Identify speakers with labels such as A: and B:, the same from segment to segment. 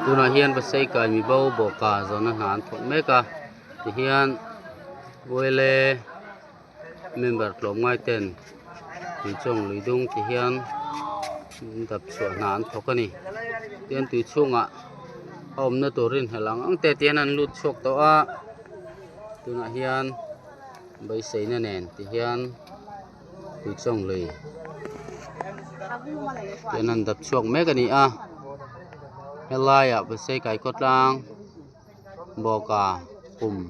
A: Tunah hian Pasei kai mibo bawhka zawhna hna an thawk mek a tihian uaile member tlawmngai ten tuichawng lui dung ti hian dap chhuah hna an thawk a ni tin tui chhungah a awmna tur rinhlelh ang ang te te hian an lut chhuak tawh a tunah hian beiseina nen ti hian tuichawng lui ten an dap chhuak mek a ni a helaiah Pasei kai khawtlang bawka kum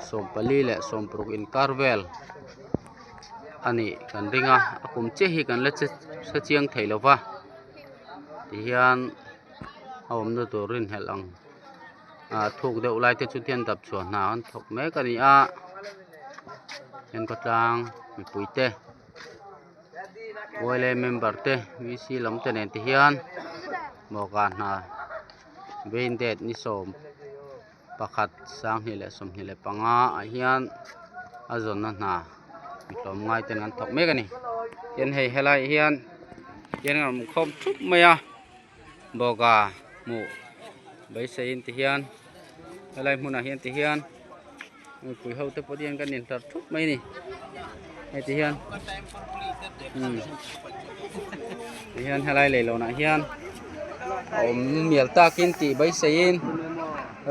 A: 14 leh 16 inkar vel a nih kan ring a a kum chiah hi kan la che hre chiang thei lo va tihian a awmna tur rinhlelh ang ah thuk deuh lai te chu hian dap chhuah hna an thawk mek a ni a heng khawtlang mipui te yla member te vc lam te nen te hian dawhkan hna vain date ni 11 2025 ah hian a zawnna hna mi tlawmngai ten an thawk mek a ni tin hei helai ah hian hian an awm khawm thup mai a bawka hmuh beiseiin ti hian helai hmunah hian ti hian mipui ho te pawh hian kan intlar thup mai a ni hei ti hian umm ti hian helai leilawnah hian a awm mial takin tih beiseiin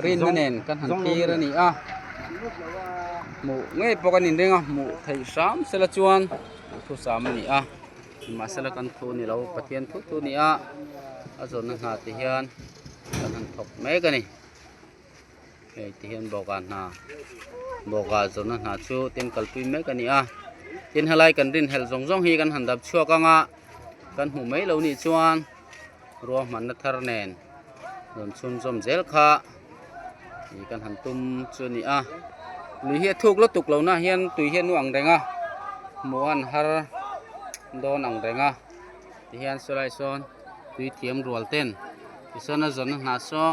A: rinna nen kan han thlir a ni a hmuh ngei pawh kan inring a hmuh theih hram sela chuan duhthusam a ni a. Nimahsela kan thu ni lo Pathian thu thu ni a a zawnna hna te hian kan han thawk mek a ni hei ti hian bawka hna bawka zawnna hna chu tin kalpui mek a ni a tin helai kan rinhlelh zawng zawng hi kan han dap chhuak ang a kan hmuh mai lo nih chuan ruahmanna thar nen rawn chhunzawm zel kha ih kan han tum chu a ni a lui hi a thuk lutuk lo na hian tui hi a nu ang reng a hmuh an har dawn ang reng a tihian sawlai sawn tui thiam rual ten tichuan a zawnna hnah saw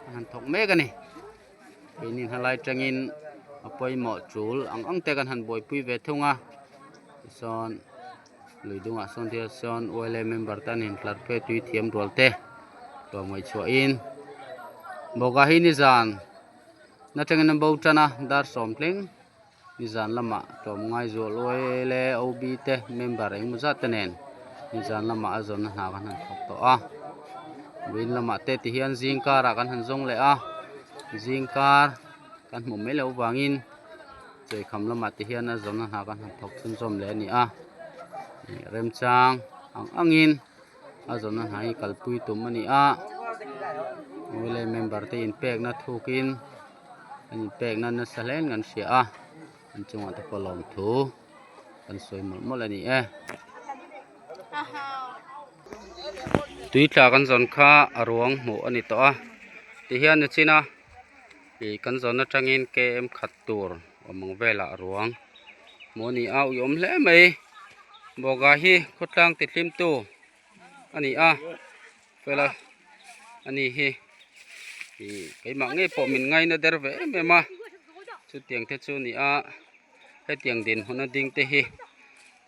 A: a han thawk mek a ni keini hnalai tangin a pawimawh tul ang ang te kan han buaipui ve thung a tichuan. Lui dungah sawn te sawn yla member te an intlar phei tui thiam rual te tlawm ngaihchhuahin bawkah hi nizan atangin an bo tan a dar sawm thleng nizan lamah tlawm ngai zual yla ob te member engemaw zat te nen nizan lamah a zawnna hna kan han thawk tawh a vawiin lamah te ti hian zing karah kan han zawng leh a zing kar kan hmuh mai loh avangin. Chawihkham lamah te hian a zawnna hna kan han thawk chhunzawm leh a ni a ih remchang ang angin a zawnna hna hi kalpui tum a ni a yla member te inpekna thukin an inpekna nasa hle in kan hria a an chungah te pawh lawmthu kan sawi mawlh mawlh a ni e. Tui tla kan zawn kha a ruang hmuh a ni tawh a tihian ni chin a. Ih kan zawn atangin km khat tur awm ang velah ruang maw ni a ui awm hle mai bawka hi khawtlang ti hlim tu a ni a fela a ni hi ih keimah ngei pawh min ngaina der ve em em a chutiang te chu a ni a hetiang dinhmun a ding te hi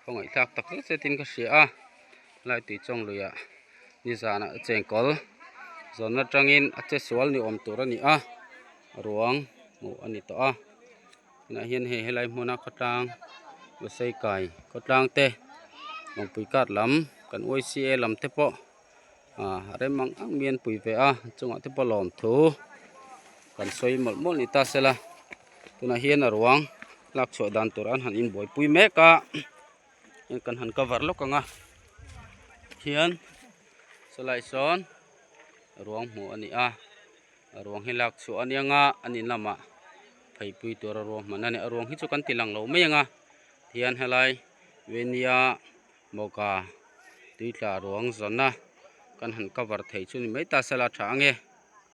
A: khawngaihthlak tak zet zet in ka hria a lai tui chawng luiah. Nizanah chengkawl zawn atangin a che sual ni awm tur a ni a ruang hmuh a ni tawh a tunah hian hei helai hmuna khawtlang lusei kai khawtlang te lawngpui card lam kan yca lam te pawh ah rem ang ang mi an pui ve a chungah te pawh lawmthu kan sawi mawlh mawlh ni ta sela tunah hian a ruang lak chhuah dan tur an han inbuaipui mek a. Kan han cover lawk ang a hian sawlai sawn ruang hmuh a ni a ruang hi lak chhuah a ni ang a an in lamah pheipui tura ruang hman a ni a ruang hi chu kan ti lang lo mai ang a tihian helai venia mawka tui tla ruang zawn a kan han cover thei chu ni mai ta sela tha ang e.